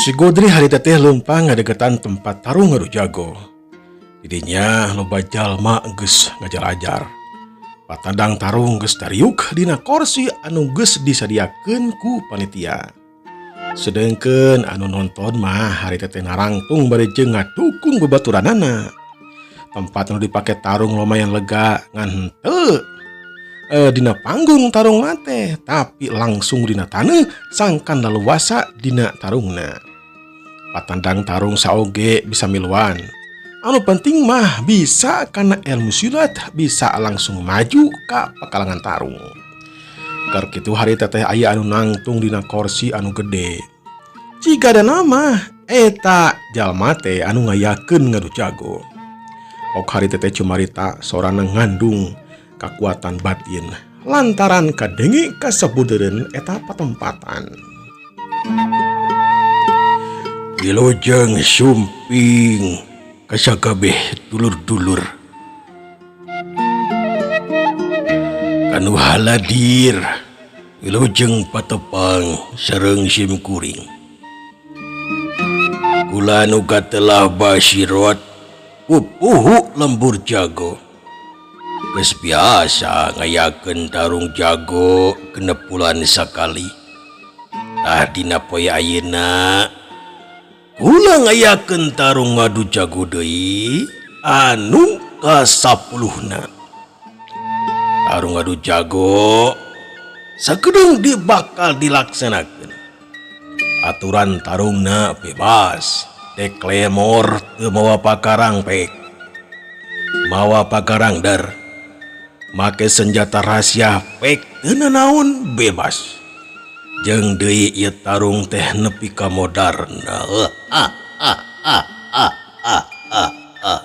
Si Godri harita teh leumpang ngadeukeutan tempat tarung ngadu jago. Di dinya loba jalma geus ngajarajar. Patadang tarung geus dariuk dina korsi anu geus disadiakeun ku panitia. Sedengkeun anu nonton mah harita teh narangtung bari jeung ngadukung babaturanana. Tempat anu dipake tarung lumayan lega ngan henteu dina panggung tarung mah teh, tapi langsung dina taneuh sangkan leluasa dina tarungna. Patandang tarung saoge bisa miluan. Anu penting mah bisa kana ilmu silat, bisa langsung maju ka pekalangan tarung. Keur kitu harita teh aya anu nangtung dina korsi anu gede. Cigadana mah eta jalma teh anu ngayakeun ngadu jago. Ok harita teh cumarita sorana ngandung kakuatan batin lantaran kadenge kasabudeureun eta patempatan. Wilujeng sumping kasakabeh dulur-dulur kanu haladir wilujeng patepang sareng sim kuring. Kula nu katelah basirot pupuhu lembur jago. Geus biasa ngayakeun tarung jago 6 bulan sakali. Tah dina poe ayeuna kula ngayakeun tarung ngadu jago deui anu ka-10na. Tarung ngadu jago sakedeung di bakal dilaksanakeun. Aturan tarungna bebas, deklemor teu mawa pakarang pek, mawa pakarang der, make senjata rahasia pek teu nanaon bebas. Jeung deui ieu tarung teh nepi ka modarna. Ah, ah, ah, ah, ah, ah, ah.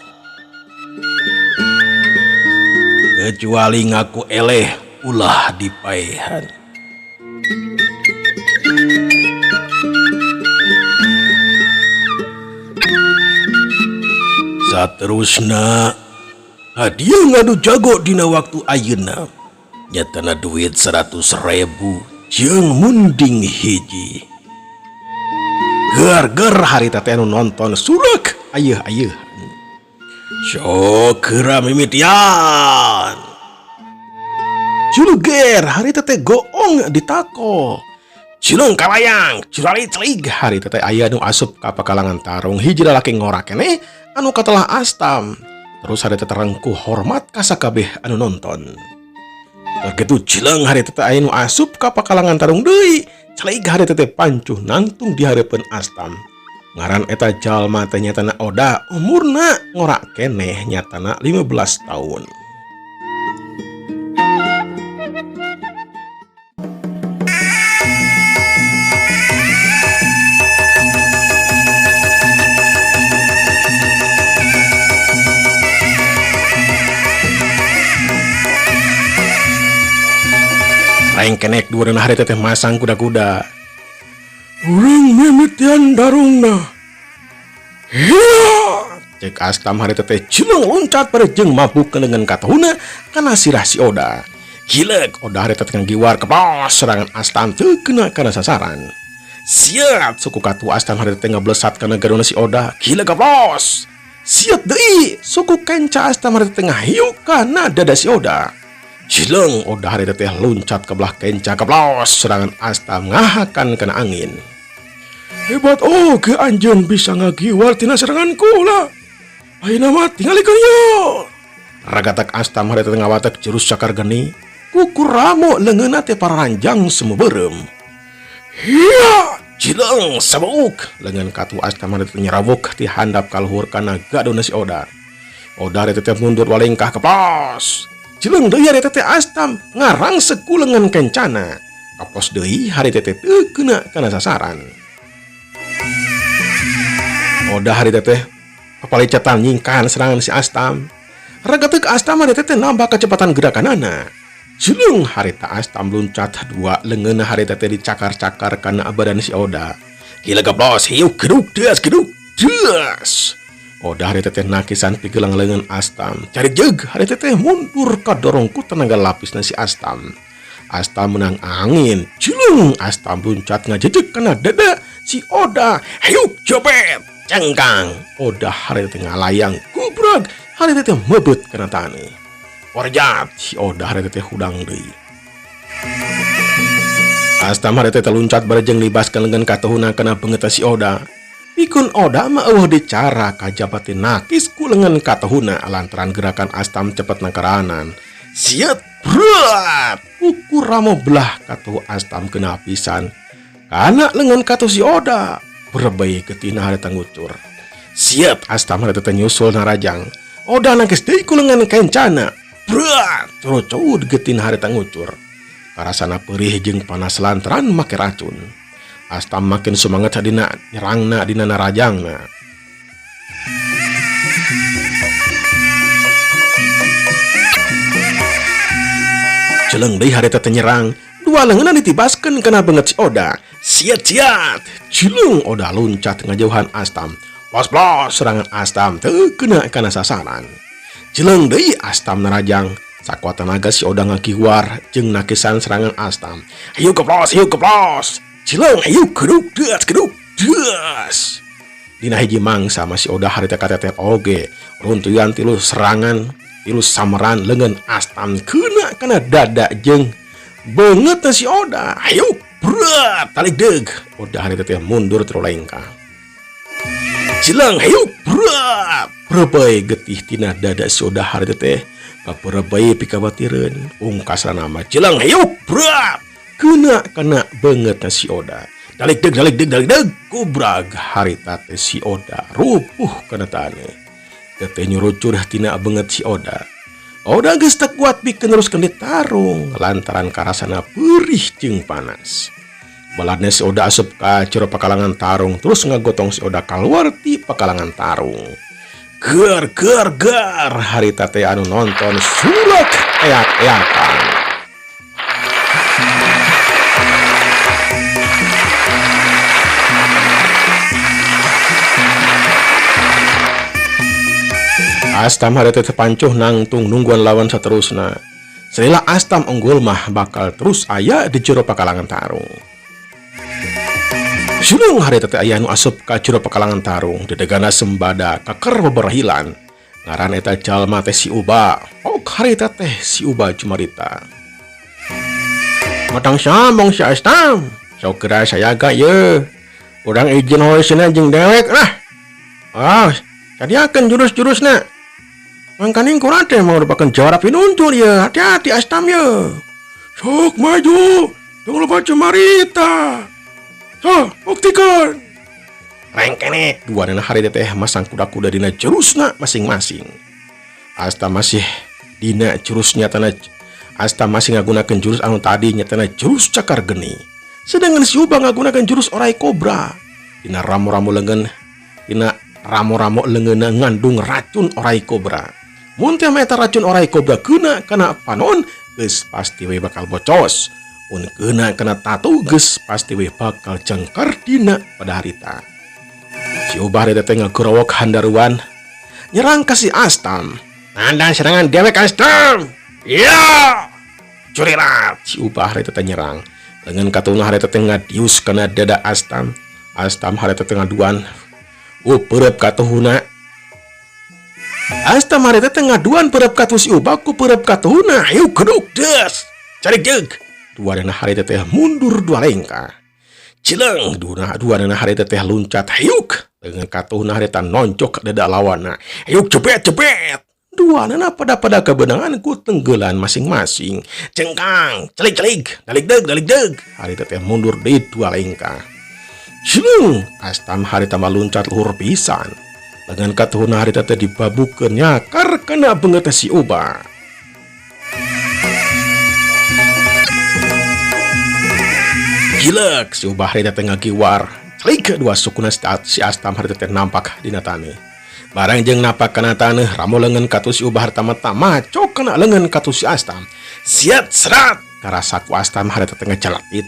Kecuali ngaku eleh ulah dipaehan. Saterusna hadiah ngadu jago dina waktu ayeuna nyatana duit 100.000 jeung munding hiji. Ger-ger harita teh anu nonton surek ayeuh-ayeuhan. Sok geura mimitian. Juluger harita teh goong ditako. Cilung kalayang, curali celig harita teh aya nu asup ka pakalangan tarung hiji lalaki ngora keneh anu katelah Astam. Terus harita teh rengkuh hormat ka sakabeh anu nonton. Begitu cileng harita teh aya nu asup ka pakalangan tarung deui, celig harita teh pancuh nangtung di hareupeun Astam. Ngaran eta jalma teh nyatana Oda, umurna ngora keneh nyatana 15 tahun. Rengkenek dua hari teh masang kuda-kuda. Urang mimitian darungna. Hiya! Cek Astam hari teh cilung loncat bareng mabuk dengan katuhuna kana sirah si Oda. Gilek Oda hari teh ngagiwar kepos serangan Astam teu kena kana sasaran. Siat suku katu Astam hari teh ngablesat kana gadona si Oda. Gilek kepos. Siat deui suku kenca Astam hari teh ngahiuk kana dada si Oda. Cileng Oda hari teh loncat ke belah kenca keplos serangan Astam ngahakan kena angin. Hebat oh ke anjeun bisa ngagiwar tina serangan kula. Ayeuna mah tingalikeun yo. Ragatak Astam hari teh ngawatek jurus cakar geni. Kukur ramo leungeunna teh paranjang semu beureum. Hiya, cileng sabuk leungeun katu Astam hari teh nyerawuk ti handap kaluhur kana gadona si Oda. Oda hari teh mundur walengkah keplos. Cileng deui hari teh Astam ngarang sekulengan kencana. Kapos deui hari teh teu kena kana sasaran. Oda hari teh papalicatan nyingkahan serangan si Astam. Ragateuk Astam hari teh nambah kecepatan gerakanana. Cileng hari teh Astam luncat dua leungeunna hari teh dicakar-cakar kana badan si Oda. Gila geplos hiu geduk deas geduk deas. Oda hari teteh nakisan pigelang leungeun Astam. Cari jeg hari teteh mundur kadorong ku tenaga lapisna si Astam. Astam menang angin. Cilung Astam luncat ngajejeg kana dada Si Oda hayuk jobet cengkang. Oda harita teh ngalayang gubrag harita teh mebeut kana taneuh. Warjat si Oda harita teh hudang deui. Astam harita teh luncat bareng libaskeun leungeun katuhuna kana beungeut si Oda. Pikun Oda mah eueuh deui cara kajaba teh nakis ku leungeun katuhuna lantaran gerakan Astam cepet nakaranan. Siet berat kuku ramo belah katuh Astam kena pisan. Kana leungeun katuh si Oda berebei getihna harita ngucur. Siet Astam harita teh nyusul narajang. Oda nangkis deui ku leungeun kencana. Berat curucud getihna harita ngucur. Karasana perih jeung panas lantaran make racun. Astam makin semangat dina nyerangna dina narajangna. Jeleng deui harita teh nyerang, dua leungeunna ditibaskeun kana beungeut si Oda. Siat-siat, jeleng Oda luncat ngajauhan Astam. Blos-blos serangan Astam teu kena kana sasaran. Jeleng deui Astam narajang, sakuat tenaga si Oda ngakiwar jeung nakisan serangan Astam. Hayu keplos, hayu keplos. Jeleng hayu keduk deus keduk deus. Dina hiji mangsa mah si Oda harita kateter oge, runtuyan tilu serangan tilu sameran leungeun Astam kena kana dada jeung beungeut si Oda. Hayu berat talik deug. Oda harita teh mundur tilu lengkah. Jeleng hayu berat berebei getih tina dada si Oda harita teh kaperebei pikabatireun. Ungkasna mah jeleng hayu berat kena kana beungeut si Oda. Dalik deug dalik deug dalik deug kubrag harita teh si Oda rupuh kana taneuh. Getih nyurucur tina beungeut si Oda. Oda geus teu kuat pikeun neruskeun ditarung lantaran karasana perih jeung panas. Baladna si Oda asup ka jero pakalangan tarung terus ngagotong si Oda kaluar ti pakalangan tarung. Ger ger ger harita teh anu nonton sulak eak-eakan. Astam harita teh pancuh nangtung nungguan lawan saterusna. Salila Astam unggul mah bakal terus aya di jero pakalangan tarung. Sulung harita teh aya nu asup ka jero pakalangan tarung dedegana sembada kaker beberahilan. Ngaran eta jalma teh si Uba. Ok harita teh si Uba cumarita. Matang sambung si Astam. Sok geura sayaga ye. Urang izin hoeusna jeung dewek lah. Ah, sadiakeun jurus-jurusna. Mangkaning kurang teh merupakan jawara pinuntul ya. Hati-hati Astam ya. Sok maju, tong lupa cumarita. Sok, buktikan. Rengkene dua dina hari teh masang kuda-kuda dina jurusna masing-masing. Astam masih dina jurusnya tanah. Astam masih ngagunakeun jurus anu tadi nyatana jurus cakar geni. Sedangkan si Uba ngagunakeun jurus orai kobra. Dina ramo-ramo leungeun, dina ramo-ramo leungeunna ngandung racun orai kobra. Mun teh eta racun orai kobra keuna kana panon geus pasti we bakal bocos. Mun keuna kana tatu geus pasti we bakal jangkar dina pada harita. Si Ubah harita teh ngagorowok handaruan nyerang ka si Astam. Nandang serangan dewek Astam. Ya! Curirat si Ubah harita teh nyerang. Lengan katuna harita teh ngadius kana dada Astam. Astam harita teh ngaduan. Peureub katuhuna. Astam harita teh ngaduan peureub katuh si Ubah ku peureub katuhuna. Hayu geduk des. Cari jeug. Dua dana harita teh mundur dua lengkah. Cileng dua dana harita teh luncat hayuk. Lengan katuhuna harita noncok dada lawanna. Hayuk jebet jebet. Dua nana pada-pada kebenangan ku tenggelan masing-masing. Cengkang, celik-celik, dalik deg, dalik deg. Harita teh mundur di dua lengkah. Cileng, Astam harita maluncat luhur pisan. Lengan katuhuna harita teh dibabukeun nyakar kana beungeut si Uba. Gilek si Uba harita teh ngagiwar. Celik dua sukuna si Astam harita teh nampak dina taneuh. Barang jeung napak kana taneuh, ramo leungeun katuh si Uba harita mah macok kana leungeun katuh si Astam. Siat serat karasa ku Astam harita teh ngecelatit.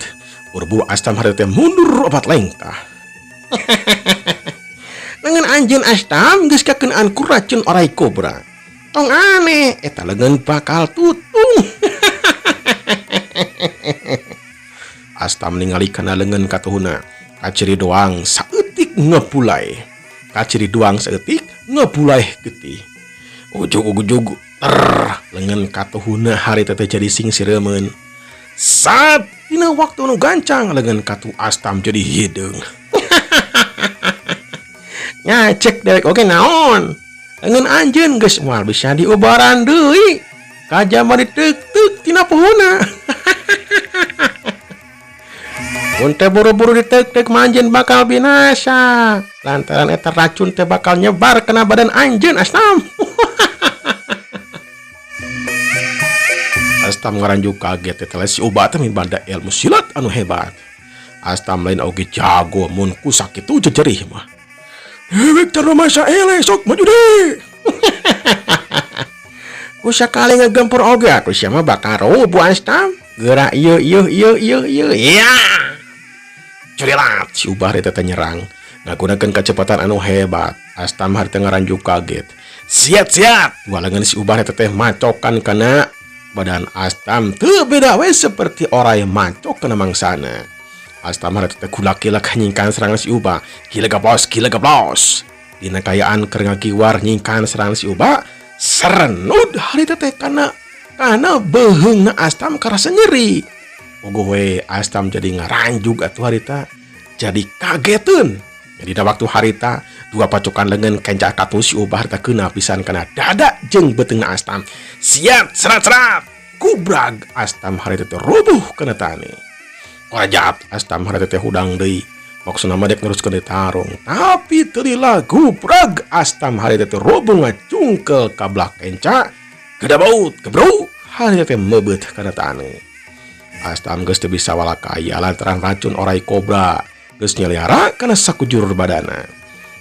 Buru-buru Astam harita teh mundur opat lengkah. Leungeun anjeun Astam geus kakenaan ku racun orai kobra. Tong aneh eta leungeun bakal tutung. Astam ningali kana leungeun katuhuna. Kaciri doang saeutik ngepulai. Kaciri doang saeutik ngepulai getih. Ujug-ujug ter lengan katuhuna harita teh jadi sing sireumeun. Saat dina waktu nu gancang lengan katuh Astam jadi hideung. Ngacek dewek oge naon? Lengan anjeun geus moal bisa diubaran deui. Kajaba diteuk-teuk tina puhuna. Mun teh buru-buru diteuk-teuk mah anjeun bakal binasa. Lantaran eta racun teh bakal nyebar kana badan anjeun Astam. Astam ngaranjuk kaget teh si Uba teh mibanda ilmu silat anu hebat. Astam lain oge jago mun ku sakitu jejerih mah. Dewek teh rumasa eleh sok maju deui. Ku sakali ngegempur oge atuh sia mah bakal rubuh Astam. Geura ieu ieu ieu ieu ieu. Ya. Curilat si Ubah teh nyerang ngagunakeun kecepatan anu hebat. Astam harita ngaranjuk kaget. Siat-siat walengan si Ubah teh macokan kana badan Astam teu beda we seperti orai macok kana mangsana. Astam harita teh kulak-kilak nyingkan serangan si Ubah. Gila gablos, gila gablos. Dina kayaan keur ngakiwar nyingkan serangan si Ubah, serenud harita teh kana beuheungna Astam karasa nyeri. Puguh we Astam jadi ngaranjug atuh harita jadi kageteun. Jadi da waktu harita dua pacukan lengan kenca katuh si Ubah harita keuna pisan kana dada jeung beuteungna Astam. Siap serat-serat kubrag Astam harita teh rubuh kana tani. Korajat Astam harita teh hudang deui. Maksudna mah dek neruskeun deui tarung, tapi teu lila gubrag Astam harita teh rubuh ngacungkel ka belah kenca. Gedabaut gebruk harita teh meubeut kana tani. Astam geus teu bisa walakaya lantaran racun orai kobra geus nyeliara kana sakujur badana.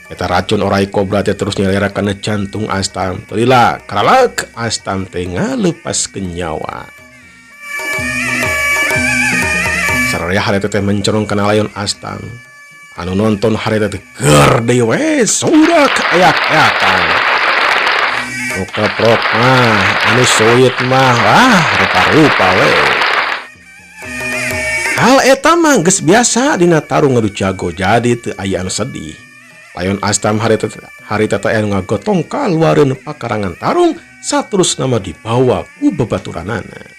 Eta racun orai kobra teh terus nyeliara kana jantung Astam. Teu lila karalek Astam teh ngalepaskeun nyawa. Sararea harita teh mencerong kana layon Astam. Anu nonton harita teh ger deui we surak ayak-ayakan. Nu keprok mah anu suit mah wah rupa-rupa we. Hal eta mah geus biasa dina tarung ngadu jago jadi teu aya anu sedih. Layon Astam harita teh anu ngagotong kaluareun pakarangan tarung saterusna mah dibawa ku babaturanana.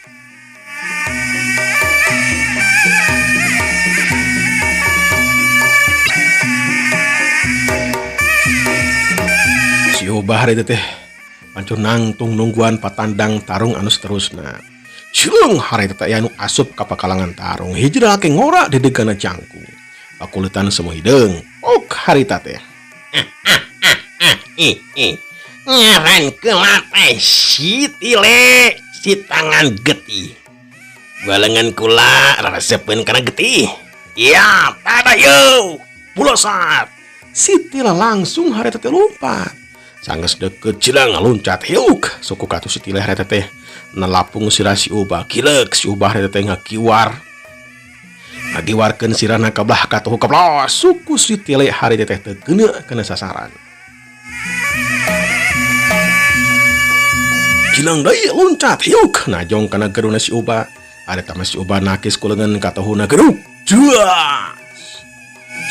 Si Ubah harita teh pancur nangtung nungguan patandang tarung anu seterusna. Cilung harita teh anu asup ka pakalangan tarung hiji lalaki ngora didegana jangkung. Pakulitan semua hideung. Ok harita teh. Ngaran kula teh si Tile si tangan getih. Balengan kula resepeun kana getih. Ya, tada yo. Pulosat. Si Tile langsung harita teh lompat. Sanggeus deukeut cilang loncat hiuk. Suku katuh si Tile harita teh nelapung sirah si Ubah. Kilek si Ubah harita teh ngakiwar. Ngakiwarkeun sirahna ka belah katuh keplos. Suku si Tile harita teh teu keuna kana sasaran. Cilang deui loncat hiuk najong kana geruna si Ubah. Harita mah si Ubah nakis ku leungeun katuhuna geruk. Juas.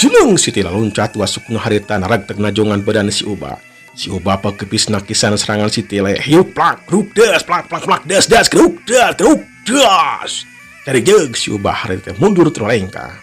Cilung si Tile loncat dua sukuna harita naragteg najongan badan si Ubah. Si Ubah pekepis nakisan serangan si Tile. Hiuk plak gruk das plak plak plak das das gruk das gruk das. Cari jeug si Ubah harita teh mundur terlengkah.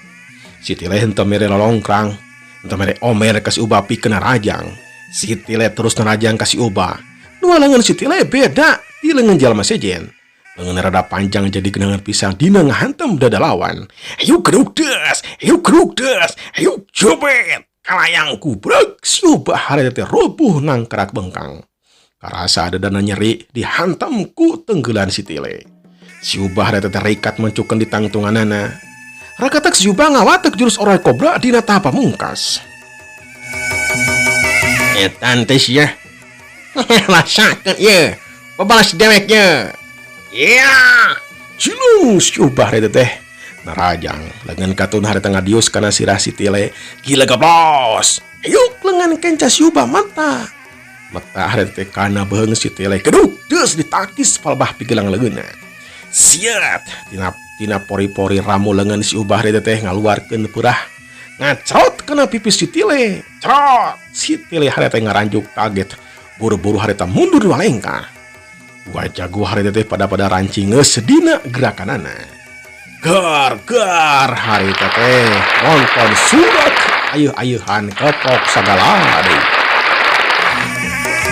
Si Tile henteu mere lolongkrang, henteu mere omer ka si Ubah pikeun narajang. Si Tile terus narajang ka si Ubah. Dua lengan si Tile beda ti lengan jalma sejen. Lengan rada panjang jadi genangan pisang dina ngahantem dada lawan. Hiuk gruk das, hiuk gruk das, hiuk jobet. Kalayang kubrek si Ubah harita teh roboh nangkrak bengkang. Karasa dadana nyeri dihantam ku tenggelan si Tile. Si Ubah harita teh rikat mencukeun di tangtunganana. Rakatek si Ubah ngawatek jurus orai kobra dina tahap pamungkas. Etan teh sia. Rasakeun ieu. Babalas dewek ye. Ya. Cilung si Ubah harita teh narajang lengan katun harita ngadius kana sirah si Tile. Gila gablos. Yuk lengan kenca si Ubah mata. Mata harita teh kana beheung si Tile. Geduk deus ditakis palbah pigelang leungeunna. Siat tina pori-pori ramu lengan si Ubah harita teh ngaluarkeun peurah. Ngacrot kana pipi si Tile. Crot! Si Tile harita ngaranjuk kaget. Buru-buru harita mundur dua lengkah. Dua jago harita teh pada-pada rancingeus dina gerakanana. Gar gar harita teh nonton surak ayeuh-ayeuhan kepok sagala deui.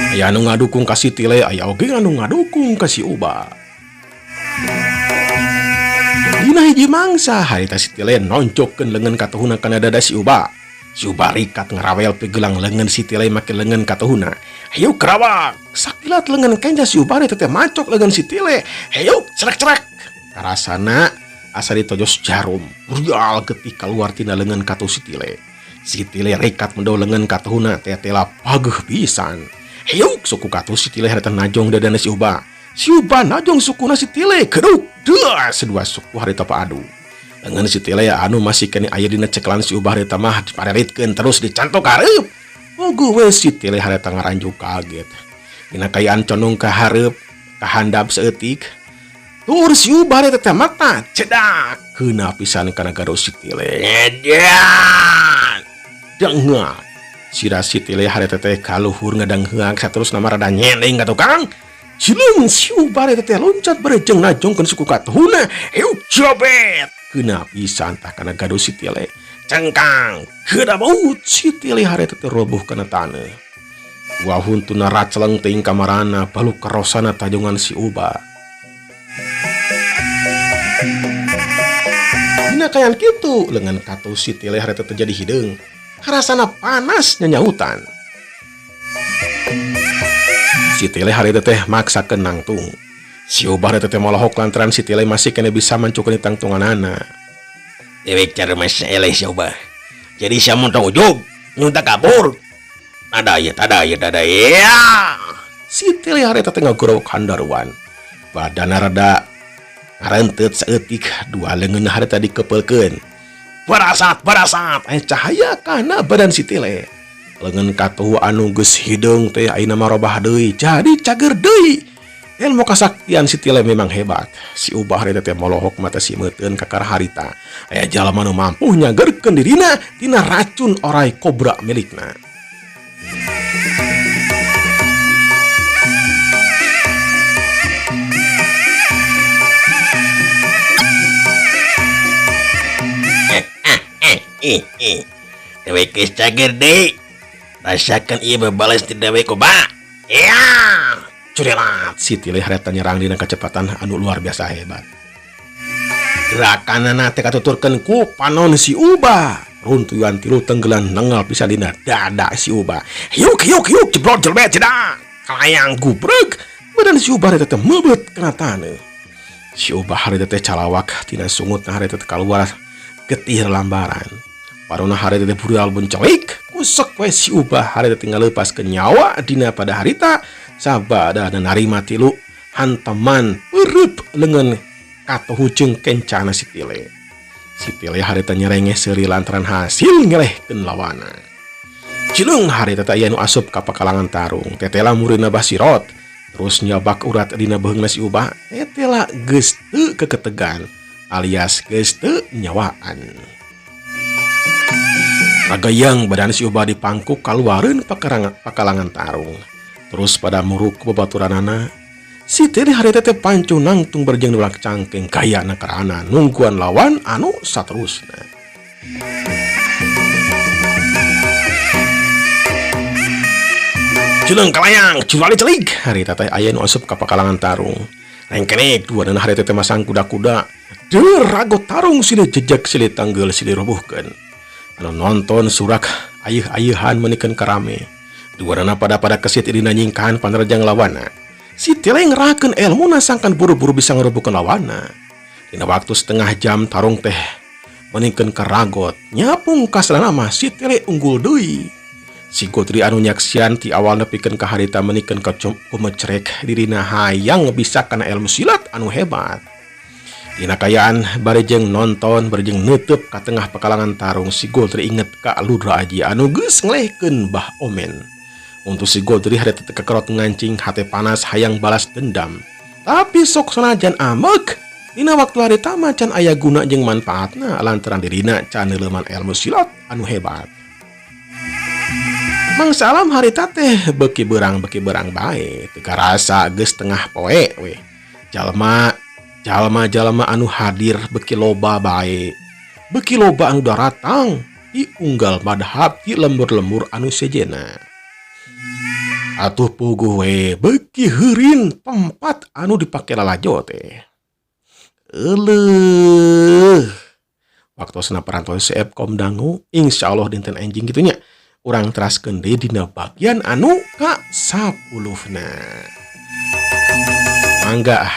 Aya anu ngadukung ka si Tile, aya oge anu ngadukung ka si Uba. Dina hiji mangsa harita si Tile nonjokkeun leungeun katuhuna kana dada si Uba. Si Uba rikat ngarawel pigelang leungeun si Tile make leungeun katuhuna. Hayuk kerawak, sakilat leungeun kenca si Uba teh macok leungeun si Tile. Hayuk cerak-cerak. Karasana asa ditojos jarum, burial getih kaluar tina leungeun katuh si Tile. Si Tile rikat mendau leungeun katuhuna teh tela pageuh pisan. Hayuk suku katuh si Tile harita najong dadana si Uba. Si Uba najong sukuna si Tile geduk deuh sedua suku harita paadu. Lengan si Tile anu masih kene aya dina cekelan si Uba harita mah dipareritkeun terus dicantok hareup. Puguh we si Tile harita ngaranjuk kaget. Dina kayaan condong ka hareup ka handap saeutik. Tur si Uba harita teh mata cedak keuna pisan kana gado si Tile. Edan. Dengar. Sira si Tile harita teh kaluhur ngadangheung saterusna mah rada nyendeng ka tukang. Cileung si Uba harita teh loncat barejeng najongkeun suku katuhuna. Heuk jobet. Keuna pisan tah kana gado si Tile. Cengkang. Keuna baut si Tile harita teh roboh kana taneuh. Dua huntuna raceleng teuing kamarana baluk karosana tajongan si Uba. Dina kayan kitu leungeun katuh si Tile harita teh jadi hideung. Karasana panas nyanyautan. Si Tile harita teh maksakeun nangtung. Si Uba harita teh molohok lantaran si Tile masih kene bisa mancukeun tangtunganana. Dewek cara mas eleh si Uba. Jadi sia mun tong ujug, nyunta kabur. Tada ieu, tada ieu, tada ieu. Si Tile harita teh ngagorowok handaruan. Badana rada ngarenteut saeutik, dua leungeun harita dikepeulkeun. Barasat, barasat, aya cahaya kana badan si Tile. Leungeun katuhu anu geus hideung teh ayeuna mah robah deui, jadi cager deui. Ilmu kasaktian si Tile memang hebat. Si Uba harita teh molohok mata si meuteun kakara harita. Aya jalma nu mampu nyagerkeun dirina tina racun orai kobra milikna. Dewek geus cager deui. Rasakan ieu babales ti dewek Uba. Ya. Curilat si Tile harita nyerang dina kecepatan anu luar biasa hebat. Gerakanana teh katuturkeun ku panon si Uba. Runtuyan tilu tenggelan nengal pisan dina dada si Uba. Hiuk hiuk hiuk jeblok jelbet jedak. Kalayang gubreg badan si Uba harita teh meubet kana taneuh. Si Uba harita teh calawak tina sungutna harita teh kaluar getih lambaran. Parona harita teh burial bencelik. Kusek we si Uba harita teh ngaleupaskeun nyawa dina pada harita sabada narima tilu hantaman eureub leungeun katuhu jeung kencana si Tile. Si Tile harita nyerengeh seuri lantaran hasil ngelehkeun lawana. Cileung harita teh aya nu asup ka pakalangan tarung. Tetela muridna Basirot terus nyabak urat dina beheungna si Uba. Tetela geus teu keketegan alias geus teu nyawaan. Ragayang badan si Uba dipangkuk kaluareun pakalangan tarung. Terus pada muruk babaturanana. Si Tile harita teh pancu nangtung berjeng nulak cangkeng gaya nakarana nungguan lawan anu saterusna. Cileung kalayang, curali celik. Harita teh aya nu asup ka pakalangan tarung. Rengkenek dua dana harita teh masang kuda-kuda. Deur rago tarung silih jejak silih tanggel silih robohkeun. Anu nonton surak ayeuh-ayeuhan menikeun karame. Dua dana pada-pada kesit dina nyingkahan panerjang lawana. Si Tile ngerahkeun elmuna sangkan buru-buru bisa ngerobohkeun lawana. Dina waktu setengah jam tarung teh meningkeun karagot. Nyapung kasana mah si Tile unggul deui. Si Godri anu nyaksian ti awal nepikeun ka harita menikeun ka kumecrek dirina hayang bisa kana ilmu silat anu hebat. Dina kayaan bari jeung nonton bari jeung neuteub ka tengah pekalangan tarung si Godri inget ka Ludra Aji anu geus ngelehkeun Bah Omen. Untuk si Godri harita teh kekerot ngancing hate panas hayang balas dendam. Tapi sok sanajan amek dina waktu harita mah can aya guna jeung manfaatna lantaran dirina can neuleman ilmu silat anu hebat. Mangsa alam harita teh beuki berang bae, teu karasa geus tengah poe we. Jalma jalma-jalma anu hadir beuki loba bae. Beuki loba anu daratang ti unggal madhab, ti lembur-lembur anu sejenna. Atuh puguh we beuki heurin tempat anu dipake lalajo teh. Euleuh. Waktosna parantos seep kom dangu, insyaallah dinten enjing kitu nya. Urang teraskeun deui dina bagian anu ka-10na. Mangga ah,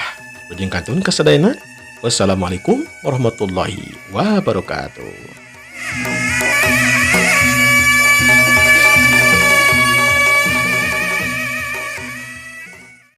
wilujeng kantun kasadayana. Wassalamualaikum warahmatullahi wabarakatuh.